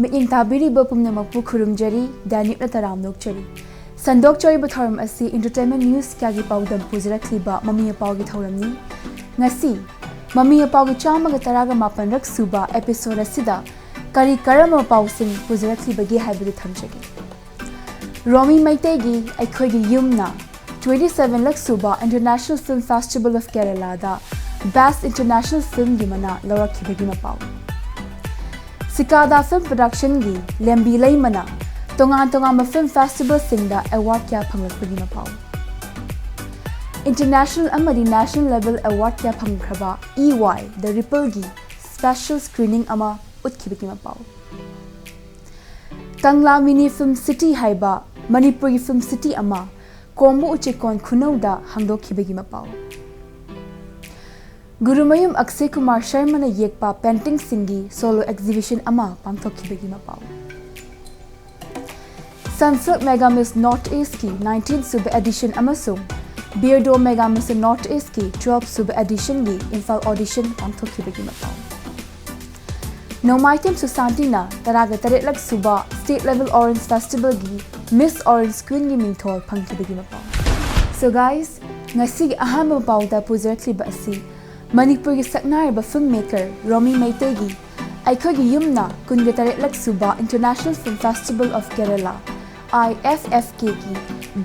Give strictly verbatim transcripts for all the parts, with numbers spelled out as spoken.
ꯃꯤꯠꯌꯦꯡ ꯇꯥꯕꯤꯔꯤꯕ ꯄꯨꯝꯅꯃꯛꯄꯨ ꯈꯨꯔꯨꯝꯖꯔꯤ, ꯗꯥꯅꯤꯞꯅ ꯇꯔꯥꯝꯅ ꯑꯣꯛꯆꯔꯤ꯫ ꯁꯟꯗꯣꯛꯆꯔꯤꯕ ꯊꯧꯔꯝ ꯑꯁꯤ entertainment news ꯀꯌꯥꯒꯤ ꯄꯥꯎꯗꯝ ꯄꯨꯖꯔꯛꯂꯤꯕ ꯃꯃꯤ ꯃꯄꯥꯎꯒꯤ ꯊꯧꯔꯝꯅꯤ꯫ ꯉꯁꯤ ꯃꯃꯤ ꯃꯄꯥꯎꯒꯤ ꯆꯥꯝꯃꯒ ꯇꯔꯥꯒ ꯃꯥꯄꯟꯔꯛ ꯁꯨꯕ episode ꯑꯁꯤꯗ ꯀꯔꯤ ꯀꯔꯝꯕ ꯄꯥꯎꯁꯤꯡ ꯄꯨꯖꯔꯛꯂꯤꯕꯒꯦ ꯍꯥꯏꯕꯗꯨ ꯊꯝꯖꯒꯦ꯫ ꯔꯣꯃꯤ ꯃꯩꯇꯩꯒꯤ ꯑꯩꯈꯣꯏꯒꯤ ꯌꯨꯝꯅ twenty seven ꯂꯛ ꯁꯨꯕ International Film Festival of Kerala the Best International Film ꯒꯤ ꯃꯅꯥ ꯂꯧꯔꯛꯈꯤꯕꯒꯤ ꯃꯄꯥꯎ꯫ ꯁꯤꯀꯥꯗꯥ Film Production ꯒꯤ ꯂꯦꯝꯕꯤ ꯂꯩꯃꯅ ꯇꯣꯉꯥꯟ ꯇꯣꯉꯥꯟꯕ film festival ꯁꯤꯡꯗ award ꯀꯌꯥ ꯐꯪꯂꯛꯄꯒꯤ ꯃꯄꯥꯎ꯫ International ꯑꯃꯗꯤ national level award ꯀꯌꯥ ꯐꯪꯈ꯭ꯔꯕ E Y The Ripple ꯒꯤ special screening ꯑꯃ ꯎꯠꯈꯤꯕꯒꯤ ꯃꯄꯥꯎ꯫ ꯀꯪꯂꯥ Mini Film City ꯍꯥꯏꯕ ꯃꯅꯤꯄꯨꯔꯒꯤ film city ꯑꯃ ꯀꯣꯝꯕ ꯎꯆꯦꯛꯀꯣꯟ ꯈꯨꯅꯧꯗ ꯍꯥꯡꯗꯣꯛꯈꯤꯕꯒꯤ ꯃꯄꯥꯎ꯫ ꯒꯨꯔꯨꯃꯌꯨꯝ ꯑꯛꯁꯦ ꯀꯨꯃꯥꯔ ꯁꯔꯃꯅ ꯌꯦꯛꯄ painting ꯁꯤꯡꯒꯤ solo exhibition ꯑꯃ ꯄꯥꯡꯊꯣꯛꯈꯤꯕꯒꯤ ꯃꯄꯥꯎ꯫ Sunsilk Mega Miss North East ꯀꯤ nineteen ꯁꯨꯕ edition ꯑꯃꯁꯨꯡ Beardo Mega Miss North East ꯀꯤ twelve ꯁꯨꯕ edition ꯒꯤ ꯏꯝꯐꯥꯜ audition ꯄꯥꯡꯊꯣꯛꯈꯤꯕꯒꯤ ꯃꯄꯥꯎ꯫ ꯅꯣꯡꯃꯥꯏꯊꯦꯝ ꯁꯨꯁꯥꯟꯇꯤꯅ ꯇꯔꯥꯒ ꯇꯔꯦꯠ ꯂꯛ ꯁꯨꯕ State Level Orange Festival ꯒꯤ Miss Orange Queen ꯒꯤ ꯃꯤꯡꯊꯣꯜ ꯐꯪꯈꯤꯕꯒꯤ ꯃꯄꯥꯎ꯫ So guys, ꯉꯁꯤꯒꯤ ꯑꯍꯥꯟꯕ ꯃꯄꯥꯎꯗ ꯄꯨꯖꯔꯛꯂꯤꯕ ꯑꯁꯤ ꯃꯅꯤꯄꯨꯔꯒꯤ ꯁꯛꯅꯥꯏꯔꯕ film maker ꯔꯣꯃꯤ ꯃꯩꯇꯩꯒꯤ ꯑꯩꯈꯣꯏꯒꯤ ꯌꯨꯝꯅ ꯀꯨꯟꯒ ꯇꯔꯦꯠ ꯂꯛ ꯁꯨꯕ International Film Festival of Kerala, I F F K ꯒꯤ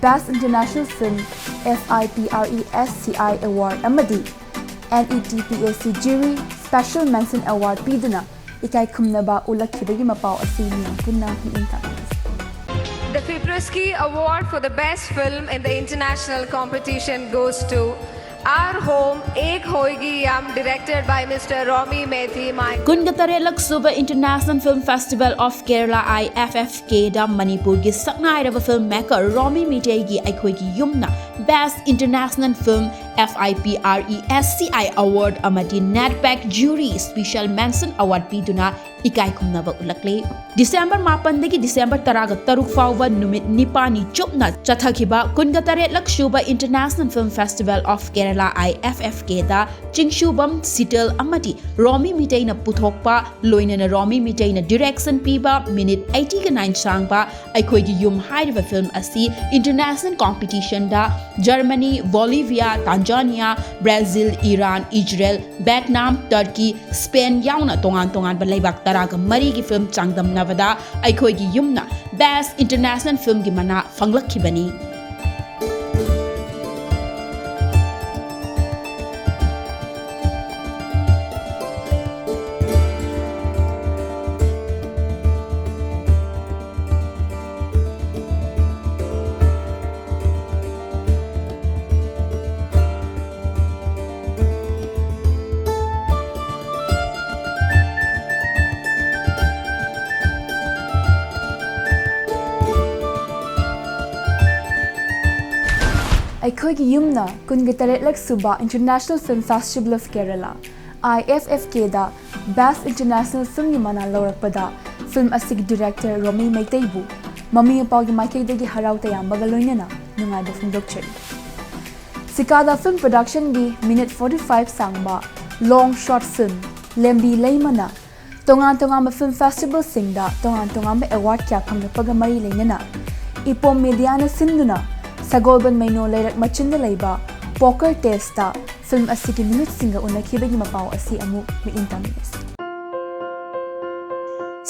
Best International Film F I P R E S C I Award ꯑꯃꯗꯤ N E T P A C Jury Special Mention Award ꯄꯤꯗꯨꯅ ꯏꯀꯥꯏ ꯈꯨꯝꯅꯕ ꯎꯠꯂꯛꯈꯤꯕꯒꯤ ꯃꯄꯥꯎ ꯑꯁꯤ ꯃꯤꯌꯥꯝ ꯄꯨꯟꯅ ꯃꯤꯠꯌꯦꯡ ꯇꯥꯕꯤꯔꯁꯤ꯫ The Fipressky Award for the Best Film in the International Competition goes to Our Home, Ek Hoigi Yam, directed by Mister Romi Methi. My ꯀꯨꯟꯒ ꯇꯔꯦꯠ ꯂꯛ ꯁꯨꯕ International Film Festival of Kerala, I F F K ꯗ ꯃꯅꯤꯄꯨꯔꯒꯤ ꯁꯛꯅꯥꯏꯔꯕ film maker ꯔꯣꯃꯤ ꯃꯩꯇꯩꯒꯤ ꯑꯩꯈꯣꯏꯒꯤ ꯌꯨꯝꯅ Best International Film F I P R E S C I Award ꯑꯃꯗꯤ NATPAC Jury Special Mention Award ꯄꯤꯗꯨꯅ ꯏꯀꯥꯏ ꯈꯨꯝꯅꯕ ꯎꯠꯂꯛꯂꯤ꯫ ꯗꯤꯁꯦꯝꯕꯔ ꯃꯥꯄꯟꯗꯒꯤ ꯗꯤꯁꯦꯝꯕꯔ ꯇꯔꯥꯒ ꯇꯔꯨꯛ ꯐꯥꯎꯕ ꯅꯨꯃꯤꯠ ꯅꯤꯄꯥꯜꯅꯤ ꯆꯨꯞꯅ ꯆꯠꯊꯈꯤꯕ ꯀꯨꯟꯒ ꯇꯔꯦꯠꯂꯛ ꯁꯨꯕ International Film Festival of Kerala, I F F K ꯗ ꯆꯤꯡꯁꯨꯕꯝ ꯁꯤꯇꯜ ꯑꯃꯗꯤ ꯔꯣꯃꯤ ꯃꯤꯇꯩꯅ ꯄꯨꯊꯣꯛꯄ, ꯂꯣꯏꯅꯅ ꯔꯣꯃꯤ ꯃꯤꯇꯩꯅ direction ꯄꯤꯕ, ꯃꯤꯅꯤꯠ eighty-nine ꯁꯥꯡꯕ ꯑꯩꯈꯣꯏꯒꯤ ꯌꯨꯝ ꯍꯥꯏꯔꯤꯕ film ꯑꯁꯤ international competition ꯗ Germany, Bolivia, Tanzania, Brazil, Iran, Israel, Vietnam, Turkey, Spain ꯌꯥꯎꯅ ꯇꯣꯉꯥꯟ ꯇꯣꯉꯥꯟꯕ ꯂꯩꯕꯥꯛ ꯇꯔꯥꯒ ꯃꯔꯤꯒꯤ film ꯆꯥꯡꯗꯝꯅꯕꯗ ꯑꯩꯈꯣꯏꯒꯤ ꯌꯨꯝꯅ Best International Film ꯒꯤ ꯃꯅꯥ ꯐꯪꯂꯛꯈꯤꯕꯅꯤ꯫ ꯑꯩꯈꯣꯏꯒꯤ ꯌꯨꯝꯅ ꯀꯨꯟꯒ ꯇꯔꯦꯠꯂꯛ ꯁꯨꯕ International Film Festival of Kerala, I F F K the Best International Film ꯒꯤ ꯃꯅꯥ ꯂꯧꯔꯛꯄꯗ film ꯑꯁꯤꯒꯤ director ꯔꯣꯃꯤ ꯃꯩꯇꯩꯕꯨ ꯃꯃꯤ ꯃꯄꯥꯒꯤ ꯃꯥꯏꯀꯩꯗꯒꯤ ꯍꯔꯥꯎ ꯇꯌꯥꯝꯕꯒ ꯂꯣꯏꯅꯅ ꯅꯨꯡꯉꯥꯏꯕ ꯐꯣꯡꯗꯣꯛꯆꯔꯤ꯫ ꯁꯤꯀꯥꯗꯥ Film Production ꯒꯤ ꯃꯤꯅꯤꯠ forty-five ꯁꯥꯡꯕ long short film ꯂꯦꯝꯕꯤ ꯂꯩꯃꯅ ꯇꯣꯉꯥꯟ ꯇꯣꯉꯥꯟꯕ film festival ꯁꯤꯡꯗ ꯇꯣꯉꯥꯟ ꯇꯣꯉꯥꯟꯕ award ꯀꯌꯥ ꯐꯪꯂꯛꯄꯒ ꯃꯔꯤ ꯂꯩꯅꯅ ꯏꯄꯣꯝ media ꯅ ꯁꯤꯟꯗꯨꯅ ꯁꯒꯣꯜꯕꯟ ꯃꯩꯅꯣ ꯂꯩꯔꯛ ꯃꯆꯤꯟꯗ ꯂꯩꯕ Poker Test ꯇ film ꯑꯁꯤꯒꯤ ꯃꯤꯍꯨꯠꯁꯤꯡꯒ ꯎꯅꯈꯤꯕꯒꯤ ꯃꯄꯥꯎ ꯑꯁꯤ ꯑꯃꯨꯛ ꯃꯤꯠꯌꯦꯡ ꯇꯥꯃꯤꯟꯅꯁꯤ꯫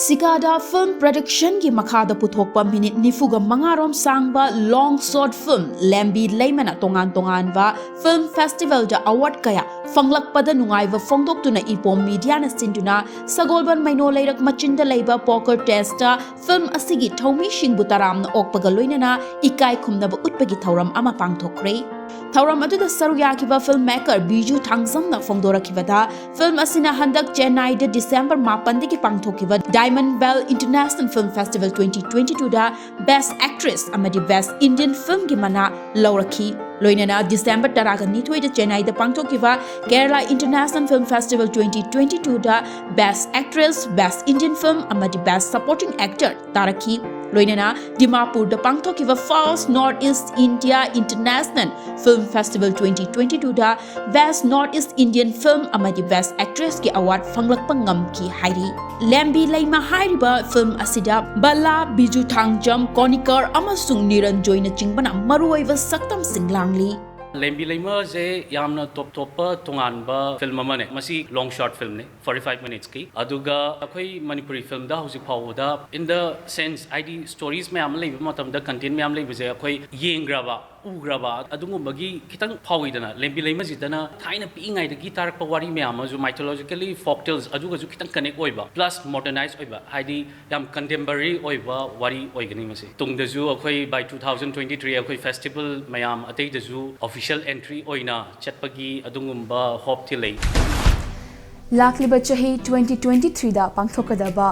ꯁꯤꯀꯥꯗꯥ Film Production ꯒꯤ ꯃꯈꯥꯗ ꯄꯨꯊꯣꯛꯄ ꯃꯤꯅꯤꯠ ꯅꯤꯐꯨꯒ ꯃꯉꯥ ꯔꯣꯝ ꯁꯥꯡꯕ long short film ꯂꯦꯝꯕꯤ ꯂꯩꯃꯅ ꯇꯣꯉꯥꯟ ꯇꯣꯉꯥꯟꯕ film festival ꯗ award ꯀꯌꯥ ꯐꯪꯂꯛꯄꯗ ꯅꯨꯡꯉꯥꯏꯕ ꯐꯣꯡꯗꯣꯛꯇꯨꯅ ꯏꯄꯣꯝ media ꯅ ꯁꯤꯟꯗꯨꯅ ꯁꯒꯣꯜꯕꯟ ꯃꯩꯅꯣ ꯂꯩꯔꯛ ꯃꯆꯤꯟꯗ ꯂꯩꯕ Poker Test ꯇ film ꯑꯁꯤꯒꯤ ꯊꯧꯃꯤꯁꯤꯡꯕꯨ ꯇꯔꯥꯝꯅ ꯑꯣꯛꯄꯒ ꯂꯣꯏꯅꯅ ꯏꯀꯥꯏ ꯈꯨꯝꯅꯕ ꯎꯠꯄꯒꯤ ꯊꯧꯔꯝ ꯑꯃ ꯄꯥꯡꯊꯣꯛꯈ꯭ꯔꯦ꯫ ꯊꯧꯔꯝ ꯑꯗꯨꯗ ꯁꯔꯨꯛ ꯌꯥꯈꯤꯕ film maker ꯕꯤꯖꯨ ꯊꯥꯡꯖꯝꯅ ꯐꯣꯡꯗꯣꯔꯛꯈꯤꯕꯗ, film ꯑꯁꯤꯅ ꯍꯟꯗꯛ ꯆꯦꯟꯅꯥꯏꯗ ꯗꯤꯁꯦꯝꯕꯔ ꯃꯥꯄꯟꯗꯒꯤ ꯄꯥꯡꯊꯣꯛꯈꯤꯕ Diamond Bell International Film Festival twenty twenty-two ꯗ Best Actress ꯑꯃꯗꯤ Best Indian Film ꯒꯤ ꯃꯅꯥ ꯂꯧꯔꯛꯈꯤ꯫ ꯂꯣꯏꯅꯅ ꯗꯤꯁꯦꯝꯕꯔ ꯇꯔꯥꯒ ꯅꯤꯊꯣꯏꯗ ꯆꯦꯟꯅꯥꯏꯗ ꯄꯥꯡꯊꯣꯛꯈꯤꯕ Kerala international film festival twenty twenty ꯇꯨꯗ ꯕꯦꯁ ꯑꯦꯛꯇ꯭ꯔꯦꯁ, ꯕꯦꯁ ꯏꯟꯗꯤꯌꯟ ꯐꯤꯜꯝ ꯑꯃꯗꯤ ꯕꯦꯁ ꯁꯄꯣꯔꯇꯤꯡ ꯑꯦꯛꯇꯔ ꯇꯥꯔꯛꯈꯤ꯫ ꯂꯣꯏꯅꯅ ꯗꯤꯃꯥꯄꯨꯔꯗ ꯄꯥꯡꯊꯣꯛꯈꯤꯕ first north east India international film festival twenty twenty ꯇꯨꯗ ꯕꯦꯁ ꯅꯣꯔꯠ ꯏꯁ ꯏꯟꯗꯤꯌꯟ ꯐꯤꯜꯝ ꯑꯃꯗꯤ ꯕꯦꯁ ꯑꯦꯛꯇ꯭ꯔꯦꯁꯀꯤ ꯑꯦꯋꯥꯔꯗ ꯐꯪꯂꯛꯄ ꯉꯝꯈꯤ ꯍꯥꯏꯔꯤ꯫ ꯂꯦꯝꯕꯤ ꯂꯩꯃ ꯍꯥꯏꯔꯤꯕ ꯐꯤꯜꯝ ꯑꯁꯤꯗ ꯕꯂꯥ, ꯕꯤꯖꯨ ꯊꯥꯡꯖꯝ, ꯀꯣꯅꯤꯀꯔ ꯑꯃꯁꯨꯡ ꯅꯤꯔꯟꯖꯣꯏꯅꯆꯤꯡꯕꯅ ꯃꯔꯨꯑꯣꯏꯕ ꯁꯛꯇꯝꯁꯤꯡ ꯂꯥꯡꯂꯤ꯫ ꯂꯦꯝꯕꯤ ꯂꯩꯃꯁꯦ ꯌꯥꯝꯅ ꯇꯣꯞ ꯇꯣꯞꯄ ꯇꯣꯉꯥꯟꯕ ꯐꯤꯜꯝ ꯑꯃꯅꯦ꯫ ꯃꯁꯤ ꯂꯣꯡ ꯁꯣꯔꯠ ꯐꯤꯜꯝꯅꯤ, ꯐꯣꯔꯇꯤ ꯐꯥꯏꯚ ꯃꯤꯅꯤꯠꯁꯀꯤ꯫ ꯑꯗꯨꯒ ꯑꯩꯈꯣꯏ ꯃꯅꯤꯄꯨꯔꯤ ꯐꯤꯜꯝꯗ ꯍꯧꯖꯤꯛ ꯐꯥꯎꯕꯗ, in the sense, ꯍꯥꯏꯗꯤ ꯁ꯭ꯇꯣꯔꯤꯁ ꯃꯌꯥꯝ ꯑꯃ ꯂꯩꯕ ꯃꯇꯝꯗ, ꯀꯟꯇꯦꯟ ꯃꯌꯥꯝ ꯂꯩꯕꯁꯦ ꯑꯩꯈꯣꯏ ꯌꯦꯡꯈ꯭ꯔꯕ, ꯎꯈ꯭ꯔꯕ ꯑꯗꯨꯒꯨꯝꯕꯒꯤ ꯈꯤꯇꯪ ꯐꯥꯎꯏꯗꯅ꯫ ꯂꯦꯝꯕꯤ ꯂꯩꯃꯁꯤꯗꯅ ꯊꯥꯏꯅ ꯄꯤꯛꯏꯉꯩꯗꯒꯤ ꯇꯥꯔꯛꯄ ꯋꯥꯔꯤ ꯃꯌꯥꯝ ꯑꯃꯁꯨ, ꯃꯥꯏꯊꯣꯂꯣꯖꯤꯀꯦꯜꯂꯤ ꯐꯣꯛ ꯇꯦꯜꯁ ꯑꯗꯨꯒꯁꯨ ꯈꯤꯇꯪ ꯀꯅꯦꯛ ꯑꯣꯏꯕ, ꯄ꯭ꯂꯁ ꯃꯣꯗꯔꯅꯥꯏꯖ ꯑꯣꯏꯕ, ꯍꯥꯏꯗꯤ ꯌꯥꯝ ꯀꯟꯇꯦꯝꯄꯔꯔꯤ ꯑꯣꯏꯕ ꯋꯥꯔꯤ ꯑꯣꯏꯒꯅꯤ ꯃꯁꯤ꯫ ꯇꯨꯡꯗꯁꯨ ꯑꯩꯈꯣꯏ by two thousand twenty three ꯑꯩꯈꯣꯏ ꯐꯦꯁꯇꯤꯚꯦꯜ ꯃꯌꯥꯝ ꯑꯇꯩꯗꯁꯨ ꯑꯣꯐꯤꯁꯤꯌꯦꯜ ꯑꯦꯟꯇ꯭ꯔꯤ ꯑꯣꯏꯅ ꯆꯠꯄꯒꯤ ꯑꯗꯨꯒꯨꯝꯕ ꯍꯣꯞꯇꯤ ꯂꯩ꯫ ꯂꯥꯛꯂꯤꯕ ꯆꯍꯤ ꯇ꯭ꯋꯦꯟꯇꯤ ꯇ꯭ꯋꯦꯟꯇꯤ ꯊ꯭ꯔꯤꯗ ꯄꯥꯡꯊꯣꯛꯀꯗꯕ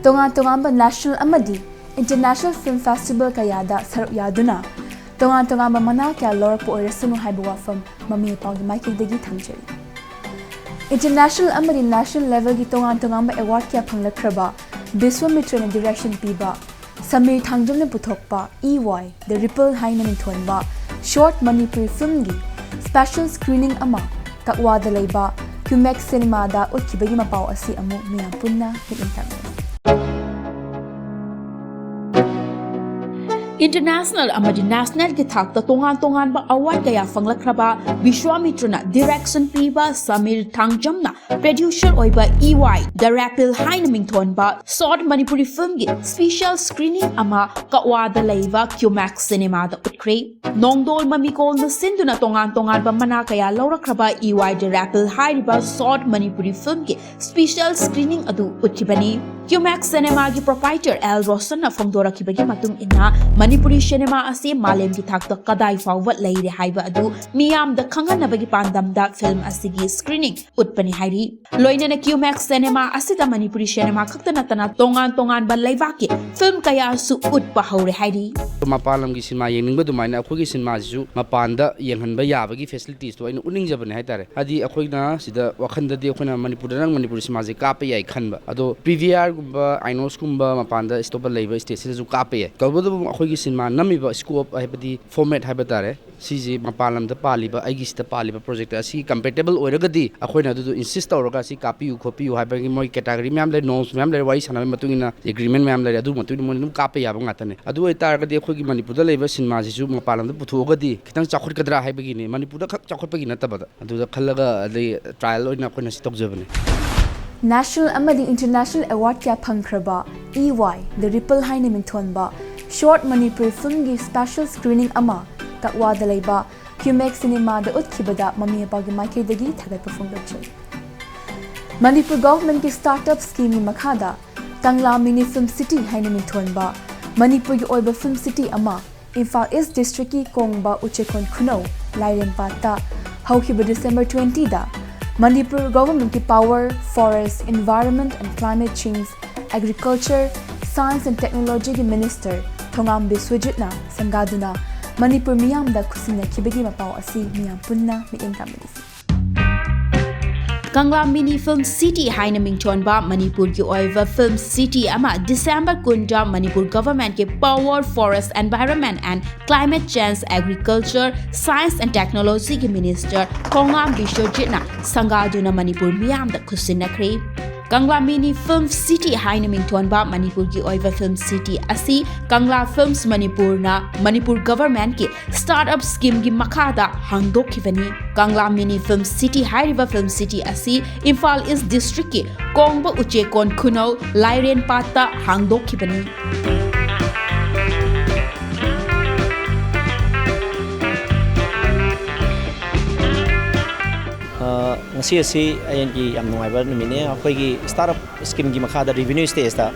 ꯇꯣꯉꯥꯟ ꯇꯣꯉꯥꯟꯕ ꯅꯦꯁꯅꯦꯜ ꯑꯃꯗꯤ ꯏꯟꯇꯔꯅꯦꯁꯅꯦꯜ ꯐꯤꯜꯝ ꯐꯦꯁꯇꯤꯚꯦꯜ ꯀꯌꯥꯗ ꯁꯔꯨꯛ ꯌꯥꯗꯨꯅ ꯇꯣꯉꯥꯟ ꯇꯣꯉꯥꯟꯕ ꯃꯅꯥ ꯀꯌꯥ ꯂꯧꯔꯛꯄ ꯑꯣꯏꯔꯁꯅꯨ ꯍꯥꯏꯕ ꯋꯥꯐꯝ ꯃꯃꯤ ꯃꯄꯥꯒꯤ ꯃꯥꯏꯀꯩꯗꯒꯤ ꯊꯝꯖꯔꯤ꯫ ꯏꯟꯇꯔꯅꯦꯁꯅꯦꯜ ꯑꯃꯗꯤ ꯅꯦꯁꯅꯦꯜ ꯂꯦꯚꯦꯜꯒꯤ ꯇꯣꯉꯥꯟ ꯇꯣꯉꯥꯟꯕ ꯑꯦꯋꯥꯔꯗ ꯀꯌꯥ ꯐꯪꯂꯛꯈ꯭ꯔꯕ ꯕꯤꯁ꯭ꯋꯥꯃꯤꯇ꯭ꯔꯅ ꯗꯤꯔꯦꯛꯁꯟ ꯄꯤꯕ ꯁꯃꯤꯔ ꯊꯥꯡꯖꯝꯅ ꯄꯨꯊꯣꯛꯄ ꯏ ꯋꯥꯏ ꯗ ꯔꯤꯄꯜ ꯍꯥꯏꯅ ꯃꯤꯡꯊꯣꯟꯕ ꯁꯣꯔꯠ ꯃꯅꯤꯄꯨꯔꯤ ꯐꯤꯜꯝꯒꯤ ꯁ꯭ꯄꯦꯁꯦꯜ ꯁ꯭ꯀ꯭ꯔꯤꯅꯤꯡ ꯑꯃ ꯀꯛꯋꯥꯗ ꯂꯩꯕ ꯀ꯭ꯌꯨꯃꯦꯛꯁ ꯁꯤꯅꯦꯃꯥꯗ ꯎꯠꯈꯤꯕꯒꯤ ꯃꯄꯥꯎ ꯑꯁꯤ ꯑꯃꯨꯛ ꯃꯤꯌꯥꯝ ꯄꯨꯟꯅ ꯃꯤꯠꯌꯦꯡ ꯇꯥꯛꯃꯤꯟꯅꯁꯤ꯫ ꯏꯟꯇꯔꯅꯦꯁꯅꯦꯜ ꯑꯃꯗꯤ ꯅꯦꯁꯅꯦꯜꯒꯤ ꯊꯥꯛꯇ ꯇꯣꯉꯥꯟ ꯇꯣꯉꯥꯟꯕ ꯑꯦꯋꯥꯔꯗ ꯀꯌꯥ ꯐꯪꯂꯛꯈ꯭ꯔꯕ ꯕꯤꯁ꯭ꯋꯥꯃꯤꯇ꯭ꯔꯅ ꯗꯤꯔꯦꯛꯁꯟ ꯄꯤꯕ ꯁꯃꯤꯔ ꯊꯥꯡꯖꯝꯅ ꯄ꯭ꯔꯗ꯭ꯌꯨꯁꯔ ꯑꯣꯏꯕ ꯏ ꯋꯥꯏ ꯗ ꯔꯤꯄꯜ ꯍꯥꯏꯅ ꯃꯤꯡꯊꯣꯟꯕ ꯁꯣꯔꯠ ꯃꯅꯤꯄꯨꯔꯤ ꯐꯤꯜꯝꯒꯤ ꯁ꯭ꯄꯦꯁꯦꯜ ꯁ꯭ꯀ꯭ꯔꯤꯅꯤꯡ ꯑꯃ ꯀꯛꯋꯥꯗ ꯂꯩꯕ ꯀ꯭ꯌꯨꯃꯦꯛꯁ ꯁꯤꯅꯦꯃꯥꯗ ꯎꯠꯈ꯭ꯔꯦ꯫ ꯅꯣꯡꯗꯣꯜ ꯃꯃꯤꯀꯣꯜꯅ ꯁꯤꯟꯗꯨꯅ ꯇꯣꯉꯥꯟ ꯇꯣꯉꯥꯟꯕ ꯃꯅꯥ ꯀꯌꯥ ꯂꯧꯔꯛꯈ꯭ꯔꯕ ꯏ ꯋꯥꯏ ꯗ ꯔꯤꯄꯜ ꯍꯥꯏꯔꯤꯕ ꯁꯣꯔꯠ ꯃꯅꯤꯄꯨꯔꯤ ꯐꯤꯜꯝꯒꯤ ꯁ꯭ꯄꯦꯁꯦꯜ ꯁ꯭ꯀ꯭ꯔꯤꯅꯤꯡ ꯑꯗꯨ ꯎꯠꯈꯤꯕꯅꯤ꯫ Qmax Cinemaꯒꯤ proprietor L Roshanꯅ ꯐꯣꯡꯗꯣꯔꯛꯈꯤꯕꯒꯤ ꯃꯇꯨꯡ ꯏꯟꯅ, ꯃꯅꯤꯄꯨꯔꯤ cinema ꯑꯁꯤ ꯃꯥꯂꯦꯝꯒꯤ ꯊꯥꯛꯇ ꯀꯗꯥꯏ ꯐꯥꯎꯕ ꯂꯩꯔꯦ ꯍꯥꯏꯕ ꯑꯗꯨ ꯃꯤꯌꯥꯝꯗ ꯈꯪꯍꯟꯅꯕꯒꯤ ꯄꯥꯟꯗꯝꯗ film ꯑꯁꯤꯒꯤ screening ꯎꯠꯄꯅꯤ ꯍꯥꯏꯔꯤ꯫ ꯂꯣꯏꯅꯅ Qmax Cinema ꯑꯁꯤꯗ ꯃꯅꯤꯄꯨꯔꯤ cinema ꯈꯛꯇ ꯅꯠꯇꯅ ꯇꯣꯉꯥꯟ ꯇꯣꯉꯥꯟꯕ ꯂꯩꯕꯥꯛꯀꯤ film ꯀꯌꯥꯁꯨ ꯎꯠꯄ ꯍꯧꯔꯦ ꯍꯥꯏꯔꯤ꯫ ꯃꯄꯥꯟ ꯂꯝꯒꯤ cinema ꯌꯦꯡꯅꯤꯡꯕ ꯑꯗꯨꯃꯥꯏꯅ ꯑꯩꯈꯣꯏꯒꯤ cinemaꯁꯤꯁꯨ ꯃꯄꯥꯟꯗ ꯌꯦꯡꯍꯟꯕ ꯌꯥꯕꯒꯤ facilitiesꯇꯣ ꯑꯩꯅ ꯎꯠꯅꯤꯡꯖꯕꯅꯦ ꯍꯥꯏꯇꯥꯔꯦ꯫ ꯍꯥꯏꯗꯤ ꯑꯩꯈꯣꯏꯅ ꯁꯤꯗ ꯋꯥꯈꯟꯗꯗꯤ ꯑꯩꯈꯣꯏꯅ ꯃꯅꯤꯄꯨꯔꯗ ꯅꯪ ꯃꯅꯤꯄꯨꯔꯤ cinemaꯁꯦ ꯀꯥꯞꯄ ꯌꯥꯏ ꯈꯟꯕ, ꯑꯗꯣ PVRꯒꯨꯝꯕ, INOXꯀꯨꯝꯕ ꯃꯄꯥꯟꯗ ꯑꯇꯣꯞꯄ ꯂꯩꯕ stateꯁꯤꯗꯁꯨ ꯀꯥꯞꯄ ꯌꯥꯏ꯫ ꯇꯧꯕꯇꯕꯨ ꯑꯩꯈꯣꯏꯒꯤ cinema ꯅꯝꯃꯤꯕ scope ꯍꯥꯏꯕꯗꯤ format ꯍꯥꯏꯕ ꯇꯥꯔꯦ, ꯁꯤꯁꯤ ꯃꯄꯥꯟ ꯂꯝꯗ ꯄꯥꯜꯂꯤꯕ, ꯑꯩꯒꯤ ꯁꯤꯗ ꯄꯥꯜꯂꯤꯕ project ꯑꯁꯤ compatible ꯑꯣꯏꯔꯒꯗꯤ ꯑꯩꯈꯣꯏꯅ ꯑꯗꯨꯗꯣ insist ꯇꯧꯔꯒ ꯁꯤ ꯀꯥꯞꯄꯤꯌꯨ ꯈꯣꯠꯄꯤꯌꯨ ꯍꯥꯏꯕꯒꯤ ꯃꯣꯏ category ꯃꯌꯥꯝ ꯂꯩ, norms ꯃꯌꯥꯝ ꯂꯩ, ꯋꯥꯔꯤ ꯁꯥꯟꯅꯕꯒꯤ ꯃꯇꯨꯡ ꯏꯟꯅ agreement ꯃꯌꯥꯝ ꯂꯩꯔꯦ, ꯑꯗꯨꯒꯤ ꯃꯇꯨꯡ ꯏꯟꯅ ꯃꯣꯏꯅ ꯑꯗꯨꯝ ꯀꯥꯞꯄ ꯌꯥꯕ ꯉꯥꯛꯇꯅꯦ꯫ ꯑꯗꯨ ꯑꯣꯏꯇꯥꯔꯒꯗꯤ ꯑꯩꯈꯣꯏꯒꯤ ꯃꯅꯤꯄꯨꯔꯗ ꯂꯩꯕ cinemaꯁꯤꯁꯨ ꯃꯄꯥꯟ ꯂꯝꯗ ꯄꯨꯊꯣꯛꯑꯒꯗꯤ ꯈꯤꯇꯪ ꯆꯥꯎꯈꯠꯀꯗ꯭ꯔꯥ ꯍꯥꯏꯕꯒꯤꯅꯤ, ꯃꯅꯤꯄꯨꯔꯗ ꯈꯛ ꯆꯥꯎꯈꯠꯄꯒꯤ ꯅꯠꯇꯕꯗ꯫ ꯑꯗꯨꯗ ꯈꯜꯂꯒ ꯑꯗꯩ trial ꯑꯣꯏꯅ ꯑꯩꯈꯣꯏꯅ ꯁꯤ ꯇꯧꯖꯕꯅꯦ꯫ National ꯑꯃꯗꯤ international award ꯀꯌꯥ ꯐꯪꯈ꯭ꯔꯕ EY The Ripple ꯍꯥꯏꯅ ꯃꯤꯡꯊꯣꯟꯕ short ꯃꯅꯤꯄꯨꯔꯤ filmꯒꯤ special screening ꯑꯃ ꯀꯛꯋꯥꯗ ꯂꯩꯕ Qmax Cinemaꯗ ꯎꯠꯈꯤꯕꯗ ꯃꯃꯤ ꯃꯄꯥꯒꯤ ꯃꯥꯏꯀꯩꯗꯒꯤ ꯊꯥꯒꯠꯄ ꯐꯣꯡꯗꯣꯛꯆꯔꯤ꯫ ꯃꯅꯤꯄꯨꯔ governmentꯀꯤ startup schemeꯒꯤ ꯃꯈꯥꯗ ꯀꯪꯂꯥ Mini Film City ꯍꯥꯏꯅ ꯃꯤꯡꯊꯣꯟꯕ ꯃꯅꯤꯄꯨꯔꯒꯤ ꯑꯣꯏꯕ film city ꯑꯃ ꯏꯝꯐꯥꯜ East Districtꯀꯤ ꯀꯣꯡꯕ ꯎꯆꯦꯛꯀꯣꯟ ꯈꯨꯅꯧ ꯂꯥꯏꯔꯦꯟꯄꯥꯠꯇ ꯍꯧꯈꯤꯕ December twentyꯗ Manipur governmentꯀꯤ Power, Forest, Environment and Climate Change, Agriculture, Science and Technologyꯒꯤ minister ꯊꯣꯉꯥꯝ ꯕꯤꯁ꯭ꯋꯖꯤꯠꯅ ꯁꯪꯒꯥꯗꯨꯅ ꯃꯅꯤꯄꯨꯔ ꯃꯤꯌꯥꯝꯗ ꯈꯨꯠꯁꯤꯟꯅꯈꯤꯕꯒꯤ ꯃꯄꯥꯎ ꯑꯁꯤ ꯃꯤꯌꯥꯝ ꯄꯨꯟꯅ ꯃꯤꯠꯌꯦꯡ ꯇꯥꯃꯤꯟꯅꯁꯤ꯫ ꯀꯪꯂꯥ Mini Film City ꯍꯥꯏꯅ ꯃꯤꯡꯊꯣꯟꯕ ꯃꯅꯤꯄꯨꯔꯒꯤ ꯑꯣꯏꯕ film city ꯑꯃ December ꯀꯨꯟꯗ Manipur governmentꯀꯤ Power, Forest, Environment and Climate Change, Agriculture, Science and Technologyꯒꯤ minister ꯊꯣꯉꯥꯝ ꯕꯤꯁ꯭ꯋꯖꯤꯠꯅ ꯁꯪꯒꯥꯗꯨꯅ ꯃꯅꯤꯄꯨꯔ ꯃꯤꯌꯥꯝꯗ ꯈꯨꯠꯁꯤꯟꯅꯈ꯭ꯔꯦ꯫ ꯀꯪꯂꯥ Mini Film City ꯍꯥꯏꯅ ꯃꯤꯡꯊꯣꯟꯕ ꯃꯅꯤꯄꯨꯔꯒꯤ ꯑꯣꯏꯕ film city ꯑꯁꯤ ꯀꯪꯂꯥ Films ꯃꯅꯤꯄꯨꯔꯅ ꯃꯅꯤꯄꯨꯔ governmentꯀꯤ startup schemeꯒꯤ ꯃꯈꯥꯗ ꯍꯥꯡꯗꯣꯛꯈꯤꯕꯅꯤ꯫ ꯀꯪꯂꯥ Mini Film City ꯍꯥꯏꯔꯤꯕ film city ꯑꯁꯤ ꯏꯝꯐꯥꯜ East Districtꯀꯤ ꯀꯣꯡꯕ ꯎꯆꯦꯛꯀꯣꯟ ꯈꯨꯅꯧ ꯂꯥꯏꯔꯦꯟꯄꯥꯠꯇ ꯍꯥꯡꯗꯣꯛꯈꯤꯕꯅꯤ꯫ ꯑ, ꯉꯁꯤ ꯑꯁꯤ ꯑꯩꯒꯤ ꯌꯥꯝ ꯅꯨꯡꯉꯥꯏꯕ ꯅꯨꯃꯤꯠꯅꯤ꯫ ꯑꯩꯈꯣꯏꯒꯤ ꯁ꯭ꯇꯥꯔꯠ ꯑꯞ ꯁ꯭ꯀꯤꯝꯒꯤ ꯃꯈꯥꯗ ꯔꯦꯚꯤꯅ꯭ꯌꯨ ꯁ꯭ꯇꯦꯖꯇ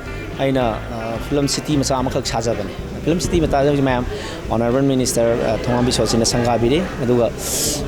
ꯑꯩꯅ, ꯑ, ꯐꯤꯂꯝ ꯁꯤꯇꯤ ꯃꯆꯥ ꯑꯃꯈꯛ ꯁꯥꯖꯕꯅꯤ꯫ ꯐꯤꯂꯝ ꯁꯤꯇꯤ ꯃꯆꯥꯁꯦ ꯍꯧꯖꯤꯛ ꯃꯌꯥꯝ ꯑꯣꯅꯔꯦꯕꯜ ꯃꯤꯅꯤꯁꯇꯔ, ꯑ, ꯊꯣꯉꯥꯝ ꯕꯤꯁ꯭ꯋꯖꯤꯠꯅ ꯁꯪꯒꯥꯕꯤꯔꯦ꯫ ꯑꯗꯨꯒ,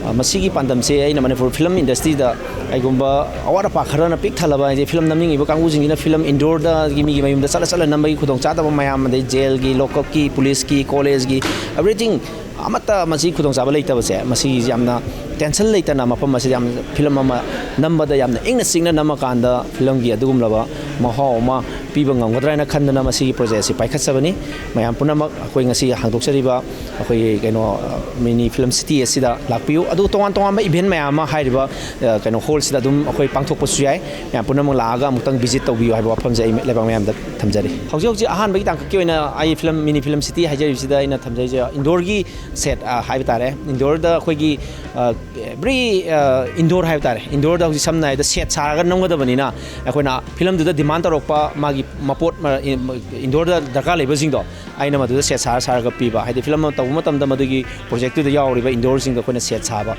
ꯑ, ꯃꯁꯤꯒꯤ ꯄꯥꯟꯗꯝꯁꯦ ꯑꯩꯅ ꯃꯅꯤꯄꯨꯔ ꯐꯤꯂꯝ ꯏꯟꯗꯁꯇ꯭ꯔꯤꯗ ꯀꯩꯒꯨꯝꯕ ꯑꯋꯥꯠ ꯑꯄꯥ ꯈꯔꯅ ꯄꯤꯛ ꯊꯜꯂꯕ, ꯍꯥꯏꯗꯤ ꯐꯤꯂꯝ ꯅꯝꯅꯤꯡꯉꯤꯕ ꯀꯥꯡꯕꯨꯁꯤꯡꯁꯤꯅ ꯐꯤꯂꯝ ꯏꯟꯗꯣꯔꯗꯒꯤ ꯃꯤꯒꯤ ꯃꯌꯨꯝꯗ ꯆꯠꯂ ꯆꯠꯂ ꯅꯝꯕꯒꯤ ꯈꯨꯗꯣꯡꯆꯥꯗꯕ ꯃꯌꯥꯝ, ꯑꯗꯩ ꯖꯦꯜꯒꯤ, ꯂꯣꯀꯞꯀꯤ, ꯄꯨꯂꯤꯁꯀꯤ, ꯀꯣꯂꯦꯖꯀꯤ, ꯑꯦꯕ꯭ꯔꯤꯊꯤꯡ ꯑꯃꯠꯇ ꯃꯁꯤ ꯈꯨꯗꯣꯡꯆꯥꯕ ꯂꯩꯇꯕꯁꯦ, ꯃꯁꯤꯒꯤꯁꯤ ꯌꯥꯝꯅ ꯇꯦꯟꯁꯟ ꯂꯩꯇꯅ ꯃꯐꯝ ꯑꯁꯤꯗ ꯌꯥꯝ ꯐꯤꯂꯝ ꯑꯃ ꯅꯝꯕꯗ ꯌꯥꯝꯅ ꯏꯪꯅ ꯆꯤꯛꯅ ꯅꯝꯃꯀꯥꯟꯗ ꯐꯤꯂꯝꯒꯤ ꯑꯗꯨꯒꯨꯝꯂꯕ ꯃꯍꯥꯎ ꯑꯃ ꯄꯤꯕ ꯉꯝꯒꯗ꯭ꯔꯥ ꯍꯥꯏꯅ ꯈꯟꯗꯅ ꯃꯁꯤꯒꯤ ꯄ꯭ꯔꯣꯖꯦꯛ ꯑꯁꯤ ꯄꯥꯏꯈꯠꯆꯕꯅꯤ꯫ ꯃꯌꯥꯝ ꯄꯨꯝꯅꯃꯛ ꯑꯩꯈꯣꯏ ꯉꯁꯤ ꯍꯥꯡꯗꯣꯛꯆꯔꯤꯕ ꯑꯩꯈꯣꯏꯒꯤ ꯀꯩꯅꯣ, ꯃꯤꯅꯤ ꯐꯤꯂꯝ ꯁꯤꯇꯤ ꯑꯁꯤꯗ ꯂꯥꯛꯄꯤꯌꯨ꯫ ꯑꯗꯨ ꯇꯣꯉꯥꯟ ꯇꯣꯉꯥꯟꯕ ꯏꯚꯦꯟ ꯃꯌꯥꯝ ꯑꯃ ꯍꯥꯏꯔꯤꯕ, ꯑ, ꯀꯩꯅꯣ ꯍꯣꯜꯁꯤꯗ ꯑꯗꯨꯝ ꯑꯩꯈꯣꯏ ꯄꯥꯡꯊꯣꯛꯄꯁꯨ ꯌꯥꯏ꯫ ꯃꯌꯥꯝ ꯄꯨꯝꯅꯃꯛ ꯂꯥꯛꯑꯒ ꯑꯃꯨꯛꯇꯪ ꯚꯤꯖꯤꯠ ꯇꯧꯕꯤꯌꯨ ꯍꯥꯏꯕ ꯋꯥꯐꯝꯁꯦ ꯑꯩ ꯂꯩꯕꯥꯛ ꯃꯌꯥꯝꯗ ꯊꯝꯖꯔꯤ꯫ ꯍꯧꯖꯤꯛ ꯍꯧꯖꯤꯛ ꯑꯍꯥꯟꯕꯒꯤ ꯇꯥꯡꯀꯛꯀꯤ ꯑꯣꯏꯅ ꯑꯩ ꯐꯤꯂꯝ, ꯃꯤꯅꯤ ꯐꯤꯂꯝ ꯁꯤꯇꯤ ꯍꯥꯏꯖꯔꯤꯕꯁꯤꯗ ꯑꯩꯅ ꯊꯝꯖꯔꯤꯁꯦ ꯏꯟꯗꯣꯔꯒꯤ ꯁꯦꯠ, ꯑ, ꯍꯥꯏꯕ ꯇꯥꯔꯦ꯫ ꯏꯟꯗꯣꯔꯗ ꯑꯩꯈꯣꯏꯒꯤ, ꯑ, ꯑꯦꯕ꯭ꯔꯤ, ꯑ, ꯏꯟꯗꯣꯔ ꯍꯥꯏꯕ ꯇꯥꯔꯦ꯫ ꯏꯟꯗꯣꯔꯗ ꯍꯧꯖꯤꯛ ꯁꯝꯅ ꯍꯥꯏꯔꯕꯗ ꯁꯦꯠ ꯁꯥꯔꯒ ꯅꯝꯒꯗꯕꯅꯤꯅ ꯑꯩꯈꯣꯏꯅ ꯐꯤꯂꯝꯗꯨꯗ ꯗꯤꯃꯥꯟ ꯇꯧꯔꯛꯄ ꯃꯥꯒꯤ ꯃꯄꯣꯠ, ꯃ-, ꯏꯟꯗꯣꯔꯗ ꯗꯔꯀꯥꯔ ꯂꯩꯕꯁꯤꯡꯗꯣ ꯑꯩꯅ ꯃꯗꯨꯗ ꯁꯦꯠ ꯁꯥꯔ ꯁꯥꯔꯒ ꯄꯤꯕ꯫ ꯍꯥꯏꯗꯤ ꯐꯤꯂꯝ ꯑꯃ ꯇꯧꯕ ꯃꯇꯝꯗ ꯃꯗꯨꯒꯤ ꯄ꯭ꯔꯣꯖꯦꯛꯇꯨꯗ ꯌꯥꯎꯔꯤꯕ ꯏꯟꯗꯣꯔꯁꯤꯡꯗꯣ ꯑꯩꯈꯣꯏꯅ ꯁꯦꯠ ꯁꯥꯕ,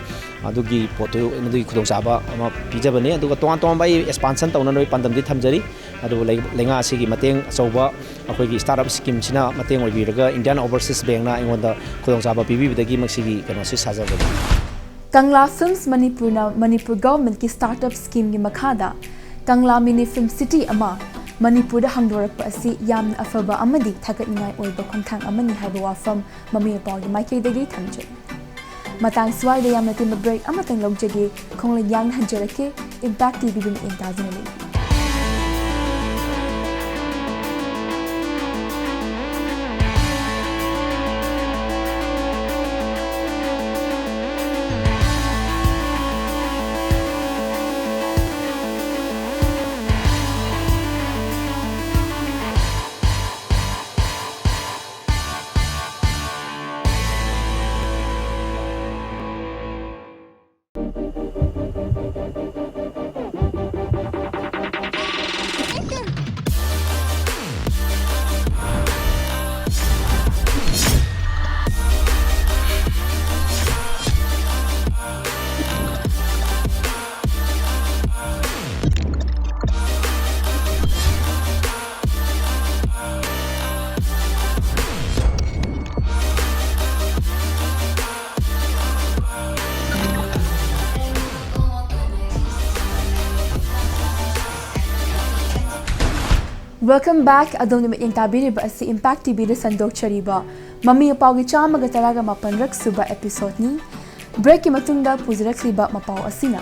ꯑꯗꯨꯒꯤ ꯄꯣꯠꯇꯨ, ꯃꯗꯨꯒꯤ ꯈꯨꯗꯣꯡꯆꯥꯕ ꯑꯃ ꯄꯤꯖꯕꯅꯤ꯫ ꯑꯗꯨꯒ ꯇꯣꯉꯥꯟ ꯇꯣꯉꯥꯟꯕ ꯑꯩ ꯑꯦꯛꯁꯄꯥꯟꯁꯟ ꯇꯧꯅꯅꯕꯒꯤ ꯄꯥꯟꯗꯝꯗꯤ ꯊꯝꯖꯔꯤ꯫ ꯑꯗꯨꯕꯨ ꯂꯩ-, ꯂꯩꯉꯥꯛ ꯑꯁꯤꯒꯤ ꯃꯇꯦꯡ ꯑꯆꯧꯕ, ꯑꯩꯈꯣꯏꯒꯤ ꯁ꯭ꯇꯥꯔꯠ ꯑꯞ ꯁ꯭ꯀꯤꯝꯁꯤꯅ ꯃꯇꯦꯡ ꯑꯣꯏꯕꯤꯔꯒ ꯏꯟꯗꯤꯌꯥꯟ ꯑꯣꯚꯔꯁꯤꯁ ꯕꯦꯡꯛꯅ ꯑꯩꯉꯣꯟꯗ ꯈꯨꯗꯣꯡꯆꯥꯕ ꯄꯤꯕꯤꯕꯗꯒꯤ ꯃꯁꯤꯒꯤ ꯀꯩꯅꯣꯁꯤ ꯁꯥꯖꯕꯅꯤ꯫ ꯀꯪꯂꯥ ꯐꯤꯜꯝꯁ ꯃꯅꯤꯄꯨꯔꯅ ꯃꯅꯤꯄꯨꯔ ꯒꯚꯔꯟꯃꯦꯟꯠꯀꯤ ꯁ꯭ꯇꯥꯔꯠ ꯑꯞ ꯁ꯭ꯀꯤꯝꯒꯤ ꯃꯈꯥꯗ ꯀꯪꯂꯥ ꯃꯤꯅꯤ ꯐꯤꯜꯝ ꯁꯤꯇꯤ ꯑꯃ ꯃꯅꯤꯄꯨꯔꯗ ꯍꯥꯡꯗꯣꯔꯛꯄ ꯑꯁꯤ ꯌꯥꯝꯅ ꯑꯐꯕ ꯑꯃꯗꯤ ꯊꯥꯒꯠꯅꯤꯡꯉꯥꯏ ꯑꯣꯏꯕ ꯈꯣꯡꯊꯥꯡ ꯑꯃꯅꯤ ꯍꯥꯏꯕ ꯋꯥꯐꯝ ꯃꯃꯤ ꯃꯄꯥꯒꯤ ꯃꯥꯏꯀꯩꯗꯒꯤ ꯊꯝꯖꯔꯤ꯫ ꯃꯇꯥꯡ ꯁ꯭ꯋꯥꯏꯗ ꯌꯥꯝꯅ ꯇꯦꯟꯕ ꯕ꯭ꯔꯦꯛ ꯑꯃꯇꯪ ꯂꯧꯖꯒꯦ꯫ ꯈꯣꯡꯂꯩ ꯌꯥꯡꯅ ꯍꯟꯖꯔꯛꯀꯦ꯫ ꯏꯝꯄꯦꯛ ꯇꯤꯚꯤꯒꯤ ꯃꯤꯠꯌꯦꯡ ꯇꯥꯗꯨꯅ ꯂꯩꯕꯤꯌꯨ꯫ Welcome back. ꯑꯗꯣꯝꯅ ꯃꯤꯠꯌꯦꯡ ꯇꯥꯕꯤꯔꯤꯕ ꯑꯁꯤ Impact ꯇꯤꯚꯤꯗ ꯁꯟꯗꯣꯛꯆꯔꯤꯕ ꯃꯃꯤ ꯃꯄꯥꯎꯒꯤ ꯆꯥꯝꯃꯒ ꯇꯔꯥꯒ ꯃꯥꯄꯟꯔꯛ ꯁꯨꯕ episode ꯅꯤ꯫ Break ꯀꯤ ꯃꯇꯨꯡꯗ ꯄꯨꯖꯔꯛꯂꯤꯕ ꯃꯄꯥꯎ ꯑꯁꯤꯅ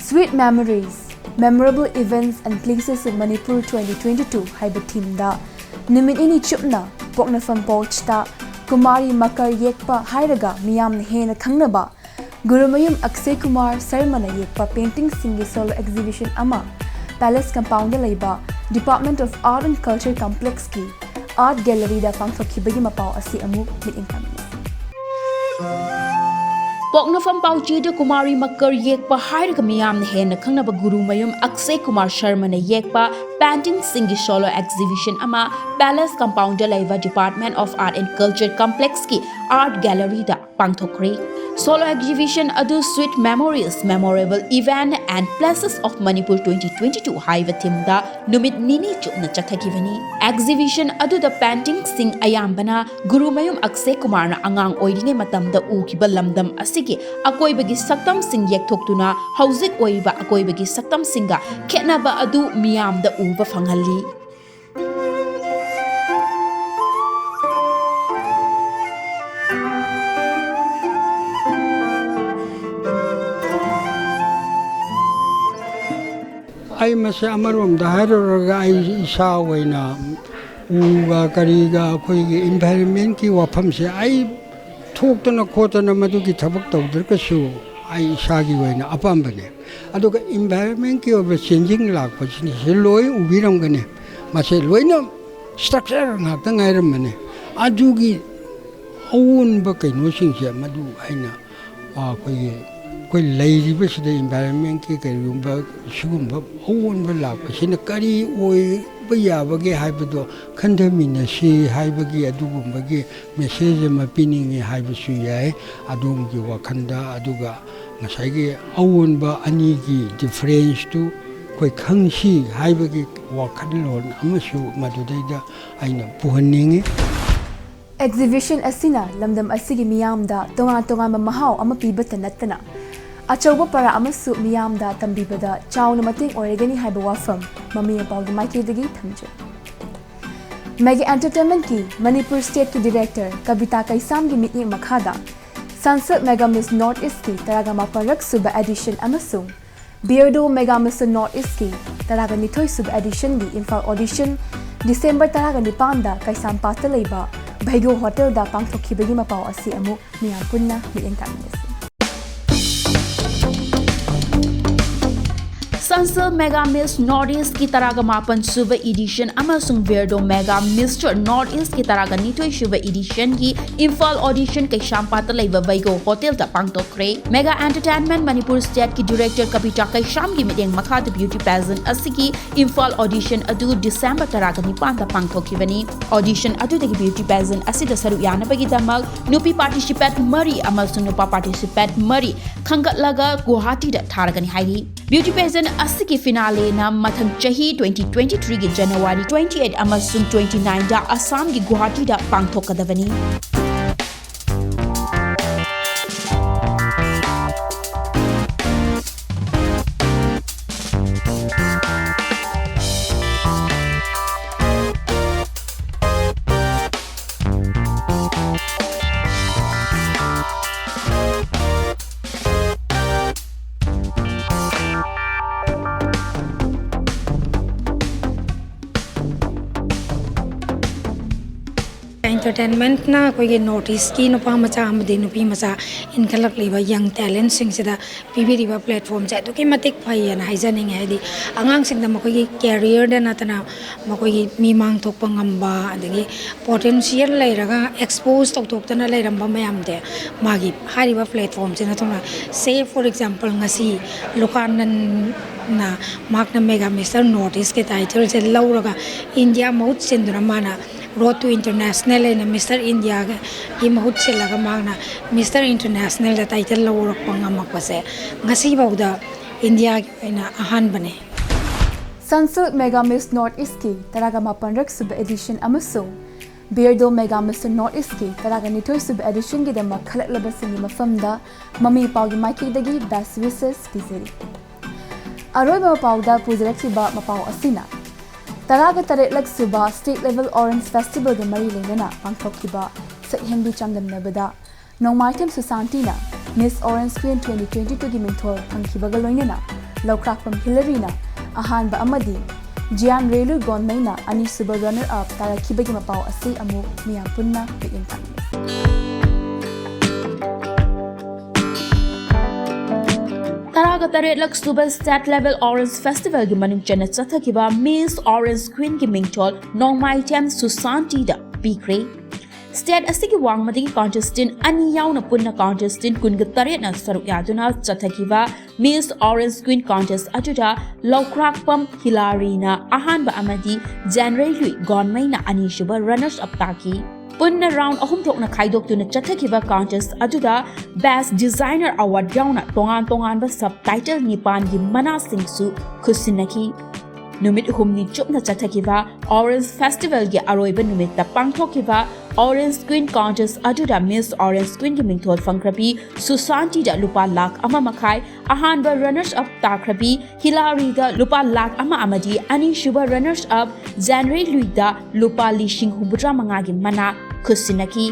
Sweet Memories, Memorable Events and Places in Manipur twenty twenty-two ꯍꯥꯏꯕ theme ꯗ ꯅꯨꯃꯤꯠ ꯅꯤꯅꯤ ꯆꯨꯞꯅ ꯄꯣꯛꯅꯐꯝ ꯄꯣꯔꯆꯇ ꯀꯨꯃꯥꯔꯤ ꯃꯀꯔ ꯌꯦꯛꯄ ꯍꯥꯏꯔꯒ ꯃꯤꯌꯥꯝꯅ ꯍꯦꯟꯅ ꯈꯪꯅꯕ ꯒꯨꯔꯨꯃꯌꯨꯝ ꯑꯛꯁꯦ ꯀꯨꯃꯥꯔ ꯁꯔꯃꯅ ꯌꯦꯛꯄ painting ꯁꯤꯡꯒꯤ solo exhibition ꯑꯃ Palace Compound ꯗ ꯂꯩꯕ Department of Art and Culture Complex ꯀꯤ Art Gallery ꯗ ꯄꯥꯡꯊꯣꯛꯈꯤꯕꯒꯤ ꯃꯄꯥꯎ ꯑꯁꯤ ꯑꯃꯨꯛ ꯃꯤꯠꯌꯦꯡ ꯇꯥꯃꯤꯟꯅꯁꯤ꯫ ꯄꯣꯛꯅꯐꯝ ꯄꯥꯎꯆꯦꯗ ꯀꯨꯃꯥꯔꯤ ꯃꯀꯔ ꯌꯦꯛꯄ ꯍꯥꯏꯔꯒ ꯃꯤꯌꯥꯝꯅ ꯍꯦꯟꯅ ꯈꯪꯅꯕ ꯒꯨꯔꯨꯃꯌꯨꯝ ꯑꯛꯁꯦ ꯀꯨꯃꯥꯔ ꯁꯔꯃꯅ ꯌꯦꯛꯄ painting ꯁꯤꯡꯒꯤ solo exhibition ꯑꯃ Palace Compound ꯗ ꯂꯩꯕ Department of Art and Culture Complex ꯀꯤ Art Gallery ꯗ ꯄꯥꯡꯊꯣꯛꯈ꯭ꯔꯦ꯫ Solo exhibition ꯑꯗꯨ Sweet Memories, Memorable Event and Places of Manipur twenty twenty-two ꯍꯥꯏꯕ theme ꯗ ꯅꯨꯃꯤꯠ ꯅꯤꯅꯤ ꯆꯨꯞꯅ ꯆꯠꯊꯈꯤꯕꯅꯤ꯫ Exhibition ꯑꯗꯨꯗ painting ꯁꯤꯡ ꯑꯌꯥꯝꯕꯅ ꯒꯨꯔꯨꯃꯌꯨꯝ ꯑꯛꯁꯦ ꯀꯨꯃꯥꯔꯅ ꯑꯉꯥꯡ ꯑꯣꯏꯔꯤꯉꯩ ꯃꯇꯝꯗ ꯎꯈꯤꯕ ꯂꯝꯗꯝ ꯑꯁꯤꯒꯤ ꯑꯀꯣꯏꯕꯒꯤ ꯁꯛꯇꯝꯁꯤꯡ ꯌꯦꯛꯊꯣꯛꯇꯨꯅ ꯍꯧꯖꯤꯛ ꯑꯣꯏꯔꯤꯕ ꯑꯀꯣꯏꯕꯒꯤ ꯁꯛꯇꯝꯁꯤꯡꯒ ꯈꯦꯠꯅꯕ ꯑꯗꯨ ꯃꯤꯌꯥꯝꯗ ꯎꯕ ꯐꯪꯍꯜꯂꯤ꯫ ꯑꯩ ꯃꯁꯤ ꯑꯃꯔꯣꯝꯗ ꯍꯥꯏꯔꯨꯔꯒ ꯑꯩ ꯏꯁꯥ ꯑꯣꯏꯅ ꯎꯒ ꯀꯔꯤꯒ ꯑꯩꯈꯣꯏꯒꯤ environment ꯀꯤ ꯋꯥꯐꯝꯁꯦ ꯑꯩ ꯊꯣꯛꯇꯅ ꯈꯣꯠꯇꯅ ꯃꯗꯨꯒꯤ ꯊꯕꯛ ꯇꯧꯗ꯭ꯔꯒꯁꯨ ꯑꯩ ꯏꯁꯥꯒꯤ ꯑꯣꯏꯅ ꯑꯄꯥꯝꯕꯅꯦ꯫ ꯑꯗꯨꯒ environment ꯀꯤ ꯑꯣꯏꯕ changing ꯂꯥꯛꯄꯁꯤꯡꯁꯦ ꯂꯣꯏ ꯎꯕꯤꯔꯝꯒꯅꯤ꯫ ꯃꯁꯦ ꯂꯣꯏꯅ structure ꯉꯥꯛꯇ ꯉꯥꯏꯔꯝꯕꯅꯦ꯫ ꯑꯗꯨꯒꯤ ꯑꯑꯣꯟꯕ ꯀꯩꯅꯣꯁꯤꯡꯁꯦ ꯃꯗꯨ ꯑꯩꯅ, ꯑ, ꯑꯩꯈꯣꯏꯒꯤ, ꯑꯩꯈꯣꯏ ꯂꯩꯔꯤꯕꯁꯤꯗ environment ꯀꯤ ꯀꯔꯤꯒꯨꯝꯕ ꯁꯤꯒꯨꯝꯕ ꯑꯑꯣꯟꯕ ꯂꯥꯛꯄꯁꯤꯅ ꯀꯔꯤ ꯑꯣꯏꯕ ꯌꯥꯕꯒꯦ ꯍꯥꯏꯕꯗꯣ ꯈꯟꯊꯃꯤꯟꯅꯁꯤ ꯍꯥꯏꯕꯒꯤ ꯑꯗꯨꯒꯨꯝꯕꯒꯤ message ꯑꯃ ꯄꯤꯅꯤꯡꯉꯤ ꯍꯥꯏꯕꯁꯨ ꯌꯥꯏ ꯑꯗꯣꯝꯒꯤ ꯋꯥꯈꯜꯗ꯫ ꯑꯗꯨꯒ ꯉꯁꯥꯏꯒꯤ ꯑꯑꯣꯟꯕ ꯑꯅꯤꯒꯤ difference ꯇꯨ ꯑꯩꯈꯣꯏ ꯈꯪꯁꯤ ꯍꯥꯏꯕꯒꯤ ꯋꯥꯈꯜꯂꯣꯟ ꯑꯃꯁꯨ ꯃꯗꯨꯗꯩꯗ ꯑꯩꯅ ꯄꯨꯍꯟꯅꯤꯡꯉꯤ꯫ Exhibition ꯑꯁꯤꯅ ꯂꯝꯗꯝ ꯑꯁꯤꯒꯤ ꯃꯤꯌꯥꯝꯗ ꯇꯣꯉꯥꯟ ꯇꯣꯉꯥꯟꯕ ꯃꯍꯥꯎ ꯑꯃ ꯄꯤꯕꯇ ꯅꯠꯇꯅ, ꯑꯆꯧꯕ ꯄꯔꯥ ꯑꯃꯁꯨ ꯃꯤꯌꯥꯝꯗ ꯇꯝꯕꯤꯕꯗ ꯆꯥꯎꯅ ꯃꯇꯦꯡ ꯑꯣꯏꯔꯒꯅꯤ ꯍꯥꯏꯕ ꯋꯥꯐꯝ ꯃꯃꯤ ꯃꯄꯥꯜꯒꯤ ꯃꯥꯏꯀꯩꯗꯒꯤ ꯊꯝꯖꯩ꯫ Mega Entertainmentꯀꯤ ꯃꯅꯤꯄꯨꯔ Stateꯀꯤ Director ꯀꯕꯤꯇꯥ ꯀꯩꯁꯥꯝꯒꯤ ꯃꯤꯠꯌꯦꯡ ꯃꯈꯥꯗ Sunsilk Mega Miss North Eastꯀꯤ ꯇꯔꯥꯒ ꯃꯥꯄꯜꯔꯛ ꯁꯨꯕ edition ꯑꯃꯁꯨꯡ Beardo Mega Miss North Eastꯀꯤ ꯇꯔꯥꯒ ꯅꯤꯊꯣꯏ ꯁꯨꯕ editionꯒꯤ ꯏꯝꯐꯥꯜ audition December ꯇꯔꯥꯒ ꯅꯤꯄꯥꯟꯗ ꯀꯩꯁꯥꯝꯄꯥꯠꯇ ꯂꯩꯕ ꯚꯩꯒꯣ Hotelꯗ ꯄꯥꯡꯊꯣꯛꯈꯤꯕꯒꯤ ꯃꯄꯥꯎ ꯑꯁꯤ ꯑꯃꯨꯛ ꯃꯤꯌꯥꯝ ꯄꯨꯟꯅ ꯃꯤꯠꯌꯦꯡ ꯇꯥꯃꯤꯟꯅꯁꯤ꯫ Sunsilk Mega Miss North Eastꯀꯤ ꯇꯔꯥꯒ ꯃꯥꯄꯟ ꯁꯨꯕ edition ꯑꯃꯁꯨꯡ Beardo Mega Mister North Eastꯀꯤ ꯇꯔꯥꯒ ꯅꯤꯊꯣꯏ ꯁꯨꯕ editionꯒꯤ ꯏꯝꯐꯥꯜ audition ꯀꯩꯁꯥꯝꯄꯥꯠꯇ ꯂꯩꯕ ꯚꯩꯒꯣ Hotelꯗ ꯄꯥꯡꯊꯣꯛꯈ꯭ꯔꯦ꯫ Mega Entertainment ꯃꯅꯤꯄꯨꯔ Stateꯀꯤ Director ꯀꯕꯤꯇꯥ ꯀꯩꯁꯥꯝꯒꯤ ꯃꯤꯠꯌꯦꯡ ꯃꯈꯥꯗ beauty pageant ꯑꯁꯤꯒꯤ ꯏꯝꯐꯥꯜ audition ꯑꯗꯨ December ꯇꯔꯥꯒ ꯅꯤꯄꯥꯟꯗ ꯄꯥꯡꯊꯣꯛꯈꯤꯕꯅꯤ꯫ Audition ꯑꯗꯨꯗꯒꯤ beauty pageant ꯑꯁꯤꯗ ꯁꯔꯨꯛ ꯌꯥꯅꯕꯒꯤꯗꯃꯛ ꯅꯨꯄꯤ participant ꯃꯔꯤ ꯑꯃꯁꯨꯡ ꯅꯨꯄꯥ participant ꯃꯔꯤ ꯈꯟꯒꯠꯂꯒ ꯒꯨꯋꯥꯍꯥꯇꯤꯗ ꯊꯥꯔꯒꯅꯤ ꯍꯥꯏꯔꯤ꯫ Beauty pageant ꯑꯁꯤꯒꯤ finaleꯅ ꯃꯊꯪ ꯆꯍꯤ twenty twenty-threeꯒꯤ January twenty-eight ꯑꯃꯁꯨꯡ twenty-nineꯗ ꯑꯁꯥꯝꯒꯤ ꯒꯨꯋꯥꯍꯥꯇꯤꯗ ꯄꯥꯡꯊꯣꯛꯀꯗꯕꯅꯤ꯫ Entertainmentꯅ ꯑꯩꯈꯣꯏꯒꯤ North Eastꯀꯤ ꯅꯨꯄꯥ ꯃꯆꯥ ꯑꯃꯗꯤ ꯅꯨꯄꯤ ꯃꯆꯥ ꯏꯟꯈꯠꯂꯛꯂꯤꯕ young talentꯁꯤꯡꯁꯤꯗ ꯄꯤꯕꯤꯔꯤꯕ platformꯁꯦ ꯑꯗꯨꯛꯀꯤ ꯃꯇꯤꯛ ꯐꯩꯌꯦꯅ ꯍꯥꯏꯖꯅꯤꯡꯉꯦ꯫ ꯍꯥꯏꯗꯤ ꯑꯉꯥꯡꯁꯤꯡꯗ ꯃꯈꯣꯏꯒꯤ careerꯗ ꯅꯠꯇꯅ ꯃꯈꯣꯏꯒꯤ ꯃꯤꯃꯥꯡ ꯊꯣꯛꯄ ꯉꯝꯕ, ꯑꯗꯒꯤ potential ꯂꯩꯔꯒ expose ꯇꯧꯊꯣꯛꯇꯅ ꯂꯩꯔꯝꯕ ꯃꯌꯥꯝꯁꯦ ꯃꯥꯒꯤ ꯍꯥꯏꯔꯤꯕ platformꯁꯤꯅ ꯊꯨꯡꯅ, say for example, ꯉꯁꯤ ꯂꯨꯀꯥꯅꯟꯅ ꯃꯍꯥꯛꯅ Mega Mister North Eastꯀꯤ titleꯁꯦ ꯂꯧꯔꯒ India ꯃꯍꯨꯠ ꯁꯤꯟꯗꯨꯅ ꯃꯥꯅ Road to International ꯍꯥꯏꯅ Mister Indiaꯒꯤ ꯃꯍꯨꯠ ꯁꯤꯜꯂꯒ ꯃꯍꯥꯛꯅ Mister Internationalꯗ title ꯂꯧꯔꯛꯄ ꯉꯝꯃꯛꯄꯁꯦ ꯉꯁꯤꯐꯥꯎꯗ Indiaꯒꯤ ꯑꯣꯏꯅ ꯑꯍꯥꯟꯕꯅꯦ꯫ Sunsilk Mega Miss North Eastꯀꯤ ꯇꯔꯥꯒ ꯃꯥꯄꯟꯔꯛ ꯁꯨꯕ edition ꯑꯃꯁꯨꯡ Beardo Mega Mister North East ꯀꯤ ꯇꯔꯥꯒ ꯅꯤꯊꯣꯏ ꯁꯨꯕ edition ꯒꯤꯗꯃꯛ ꯈꯜꯂꯛꯂꯕꯁꯤꯡꯒꯤ ꯃꯐꯝꯗ ꯃꯃꯤ ꯄꯥꯎꯒꯤ ꯃꯥꯏꯀꯩꯗꯒꯤ best wishes ꯄꯤꯖꯔꯤ꯫ ꯑꯔꯣꯏꯕ ꯃꯄꯥꯎꯗ ꯄꯨꯖꯔꯛꯂꯤꯕ ꯃꯄꯥꯎ ꯑꯁꯤꯅ, ꯇꯔꯥꯒ ꯇꯔꯦꯠꯂꯛ ꯁꯨꯕ State Level Orange Festival ꯒ ꯃꯔꯤ ꯂꯩꯅꯅ ꯄꯥꯡꯊꯣꯛꯈꯤꯕ ꯁꯛꯍꯦꯟꯕꯤ ꯆꯥꯡꯗꯝꯅꯕꯗ ꯅꯣꯡꯃꯥꯏꯊꯦꯝ ꯁꯨꯁꯥꯟꯇꯤꯅ Miss Orange Queen twenty twenty-two ꯒꯤ ꯃꯤꯡꯊꯣꯜ ꯐꯪꯈꯤꯕꯒ ꯂꯣꯏꯅꯅ ꯂꯧꯈ꯭ꯔꯥꯛꯄꯝ ꯍꯤꯂꯔꯤꯅ ꯑꯍꯥꯟꯕ ꯑꯃꯗꯤ ꯖꯤꯌꯥꯟ ꯔꯦꯂꯨ ꯒꯣꯟꯃꯩꯅ ꯑꯅꯤꯁꯨꯕ runner up ꯇꯥꯔꯛꯈꯤꯕꯒꯤ ꯃꯄꯥꯎ ꯑꯁꯤ ꯑꯃꯨꯛ ꯃꯤꯌꯥꯝ ꯄꯨꯟꯅ ꯃꯤꯠꯌꯦꯡ ꯊꯝꯂꯤ꯫ ꯇꯔꯥꯒ ꯇꯔꯦꯠꯂꯛ ꯁꯨꯕ State Level Orange Festival ꯒꯤ ꯃꯅꯨꯡ ꯆꯟꯅ ꯆꯠꯊꯈꯤꯕ Miss Orange Queen ꯒꯤ ꯃꯤꯡꯊꯣꯜ ꯅꯣꯡꯃꯥꯏꯊꯦꯝ ꯁꯨꯁꯥꯟꯇꯤꯗ ꯄꯤꯈ꯭ꯔꯦ꯫ State ꯑꯁꯤꯒꯤ ꯋꯥꯡꯃꯗꯒꯤ contestant ꯑꯅꯤ ꯌꯥꯎꯅ ꯄꯨꯟꯅ contestant ꯀꯨꯟꯒ ꯇꯔꯦꯠꯅ ꯁꯔꯨꯛ ꯌꯥꯗꯨꯅ ꯆꯠꯊꯈꯤꯕ Miss Orange Queen contest ꯑꯗꯨꯗ ꯂꯧꯈ꯭ꯔꯥꯛꯄꯝ ꯍꯤꯂꯥꯔꯤꯅ ꯑꯍꯥꯟꯕ ꯑꯃꯗꯤ ꯖꯦꯟꯔꯩꯂꯨꯏ ꯒꯣꯟꯃꯩꯅ ꯑꯅꯤꯁꯨꯕ runners up ꯇꯥꯈꯤ꯫ ꯄꯨꯟꯅ round ꯑꯍꯨꯝ ꯊꯣꯛꯅ ꯈꯥꯏꯗꯣꯛꯇꯨꯅ ꯆꯠꯊꯈꯤꯕ contest ꯑꯗꯨꯗ Best Designer Award ꯌꯥꯎꯅ ꯇꯣꯉꯥꯟ ꯇꯣꯉꯥꯟꯕ sub title ꯅꯤꯄꯥꯟꯒꯤ ꯃꯅꯥꯁꯤꯡꯁꯨ ꯈꯨꯠꯁꯤꯟꯅꯈꯤ꯫ ꯅꯨꯃꯤꯠ ꯍꯨꯝꯅꯤ ꯆꯨꯞꯅ ꯆꯠꯊꯈꯤꯕ Orange Festival ꯒꯤ ꯑꯔꯣꯏꯕ ꯅꯨꯃꯤꯠꯇ ꯄꯥꯡꯊꯣꯛꯈꯤꯕ Orange Queen contest ꯑꯗꯨꯗ Miss Orange Queen ꯒꯤ ꯃꯤꯡꯊꯣꯜ ꯐꯪꯈ꯭ꯔꯕꯤ ꯁꯨꯁꯥꯟꯇꯤꯗ ꯂꯨꯄꯥ ꯂꯥꯈ ꯑꯃ ꯃꯈꯥꯏ, ꯑꯍꯥꯟꯕ runners up ꯇꯥꯈ꯭ꯔꯕꯤ ꯍꯤꯂꯥꯔꯤꯗ ꯂꯨꯄꯥ ꯂꯥꯈ ꯑꯃ ꯑꯃꯗꯤ ꯑꯅꯤꯁꯨꯕ runners up ꯖꯦꯟꯔꯩꯂꯨꯏꯗ ꯂꯨꯄꯥ ꯂꯤꯁꯤꯡ ꯍꯨꯝꯐꯨꯇꯔꯥ ꯃꯉꯥꯒꯤ ꯃꯅꯥ ꯈꯨꯠꯁꯤꯟꯅꯈꯤ꯫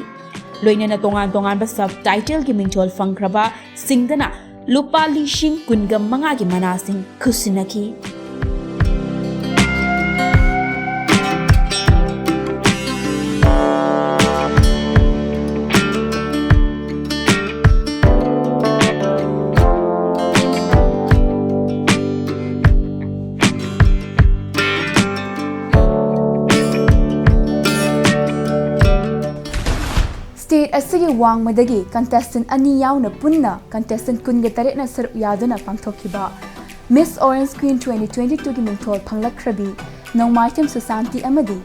ꯂꯣꯏꯅꯅ ꯇꯣꯉꯥꯟ ꯇꯣꯉꯥꯟꯕ sub title ꯒꯤ ꯃꯤꯡꯊꯣꯜ ꯐꯪꯈ꯭ꯔꯕ ꯁꯤꯡꯗꯅ ꯂꯨꯄꯥ ꯂꯤꯁꯤꯡ ꯀꯨꯟꯒ ꯃꯉꯥꯒꯤ ꯃꯅꯥꯁꯤꯡ ꯈꯨꯠꯁꯤꯟꯅꯈꯤ꯫ State ꯑꯁꯤꯒꯤ ꯋꯥꯡꯃꯗꯒꯤ contestant ꯑꯅꯤ ꯌꯥꯎꯅ ꯄꯨꯟꯅ contestant ꯀꯨꯟꯒ ꯇꯔꯦꯠꯅ ꯁꯔꯨꯛ ꯌꯥꯗꯨꯅ ꯄꯥꯡꯊꯣꯛꯈꯤꯕ Miss Orange Queen twenty twenty-two ꯒꯤ ꯃꯤꯡꯊꯣꯜ ꯐꯪꯂꯛꯈ꯭ꯔꯕꯤ ꯅꯣꯡꯃꯥꯏꯊꯦꯝ ꯁꯨꯁꯥꯟꯇꯤ ꯑꯃꯗꯤ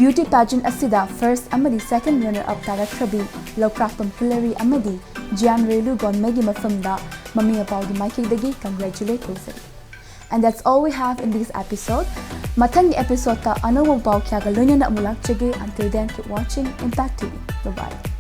beauty pageant ꯑꯁꯤꯗ first ꯑꯃꯗꯤ second runner up ꯇꯥꯔꯛꯈ꯭ꯔꯕꯤ ꯂꯧꯀ꯭ꯔꯥꯛꯄꯝ ꯍꯤꯂꯔꯤ ꯑꯃꯗꯤ ꯖꯤꯌꯥꯟ ꯔꯦꯂꯨ ꯒꯣꯟꯃꯩꯒꯤ ꯃꯐꯝꯗ ꯃꯃꯤ ꯃꯄꯥꯎꯒꯤ ꯃꯥꯏꯀꯩꯗꯒꯤ congratulate ꯇꯧꯖꯔꯤ꯫ And that's all we have in this episode. ꯃꯊꯪꯒꯤ episode ꯇ ꯑꯅꯧꯕ ꯄꯥꯎ ꯀꯌꯥꯒ ꯂꯣꯏꯅꯅ ꯑꯃꯨꯛ ꯂꯥꯛꯆꯒꯦ. Until then, keep watching Impact T V. Bye bye.